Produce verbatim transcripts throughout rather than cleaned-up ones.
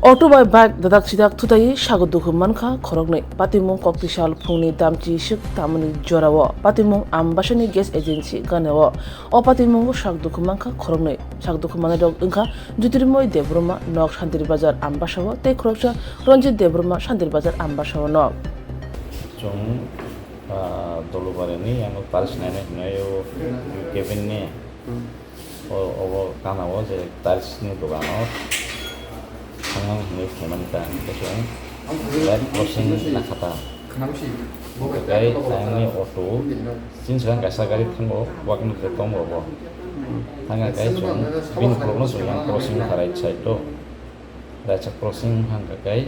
Auto bai bike dadak sidak thutaiwi sago dukhu mankha khoroknwi. Patimung Koktisal phungni damchi swk tamni jorao patimung Ambasani gas agency ganao. O patimungo sak dukhu mankha khoroknwi. Sak dukhu manwirok wngkha Jyotirmoy Debbarma nok Santiri Bazar Ambasao tei khoroksa Ranjit Debbarma Santiri Bazar Ambasao nok. Chwng, ah, Dolubarini, ano tiles nainai hwnwi o Kevin ni. Hmm. O, obo gana o je tiles ni dogan o thangnani hwnwi phaimani ta, hwnkhe chwng light crossing nakha ta. Hwnkhe tai tangni auto, chini swkang kaisa gari thango, wakni je tong rogo. Thangkha khe chwng bini ukulukno chwng yang crossing kha right side o. Raisa crossing hwnkha khe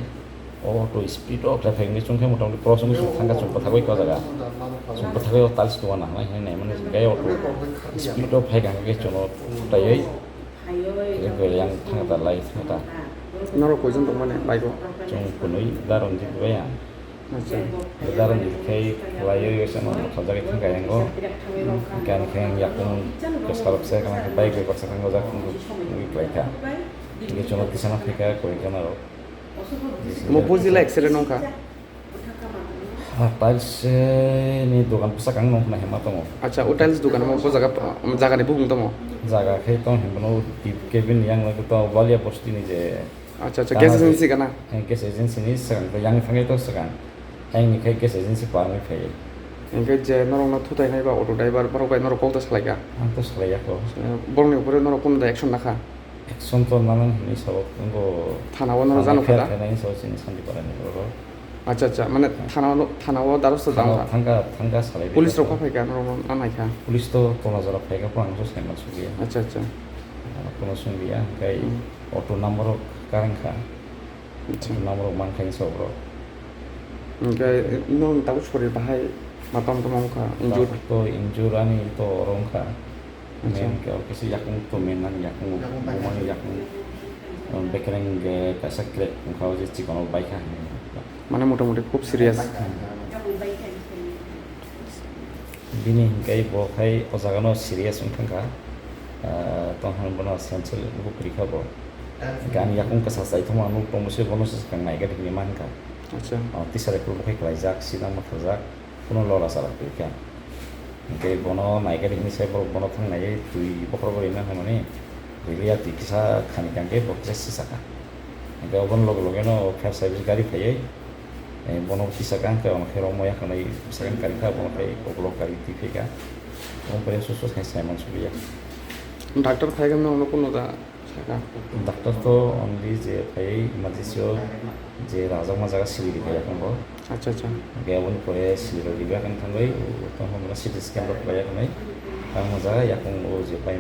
o auto speed o khlai phaikhe chwngkhe motamoti crossing chwng thangkha, chwng bwthagwi kha o jaga. Chwng bwthagwi o tiles tongma nangnai hinwi naimani hwnkhe auto speed o phaikha hwnkhe chwngno thutaiwi beleng thangkha ta, lai thangkha ta. Norok koijon tongmani bike o? Chwng kwnwi da Ranjit bai ang. Acha. Daron di khai khlaiwi se no thajagwi thangkha yango. Gan khe ang yakung kwsarok se kana khe bike bai baksa thangkha jak wngwi khlaikha. Hingke chwngno tisana phaikha koi kana rok. Mo bujila accident wngkha? Ha, tiles, eh, ni dogan bwsakang nong khna hema tongo. Acha, o tiles dogan mo bo jaga, jagani bubung tamo? Jaga khe tong hemano Deep Cabin yang lagi to Balia Bosti ni je. Acha, acha, gas agency kana? Eh, gas agency ni swkang, yang thangwi to swkang. Ayang ni khai gas agency parwi phai. Hingke je norok no thutai nai ba auto driver borok bai norok kok ta salai kha? Ang to salai ya kho. Eh, borok ni upore norok kono da action nakha? Action to nanang hinwi sabo wngkho. Thana o norok jano kha da? Thana o chini Santipara ni borok. Acha, acha, mane thana o, thana o darosto jano kha? Thangka, thangka salai. Police rok kha phai kha norok no nanai kha? Police to Tonajora phai kha, ang to sai ma sugya. Acha, acha. Kono sungya, hingke auto number rok karang kha. Acha. Auto number rok mankha ni sok rok. Hingke nwng tabuk sori bahai matam tamo wngkha, injure? Tabuk to injure ani to oro wngkha. Acha. Main khe o kisa yakung to main nang yakung, bumani yakung, um, bekereng hingke kaisa crack wngkha o je chikon o baikha hinwi. Mane motamoti khub serious. Hmm. Bini hingke bo khai o jaga no serious wng thangkha. Ah, tong hwn bono sensel bukri kha bo. Gani yakung kasa chai thoma nuk tong se bono se swkang nai gari hinwi mankha. Acha. Ah, tisare kulu khai kwlaijak, sida mathajak, kuno lola chalak twi kha. Hingke bono nai gari hinwi sai borok bono thang nai twi bokhorok rwi ma hwnmani. Rili ya twi kisa khani kangke bo kisa sisaka. Hingke oboni loge loge no fire service gari phaiwi, eh, bono tisaka hingke omo khe romwi yakhanai bwsakang karikha, bono khe ukulok gari twi phaikha. Omo khe susu sai sai mansukya. Doctor phaikheno ono kuno da saka? Doctor to only je phaiwi emergency o je rajakma jaga sibiri phaiya tongo. Acha, acha. Hingke oboni pore sibiri riba khe thangwi tongma C T scan rok phaiya khnai. Tangma jaga yakung o je pai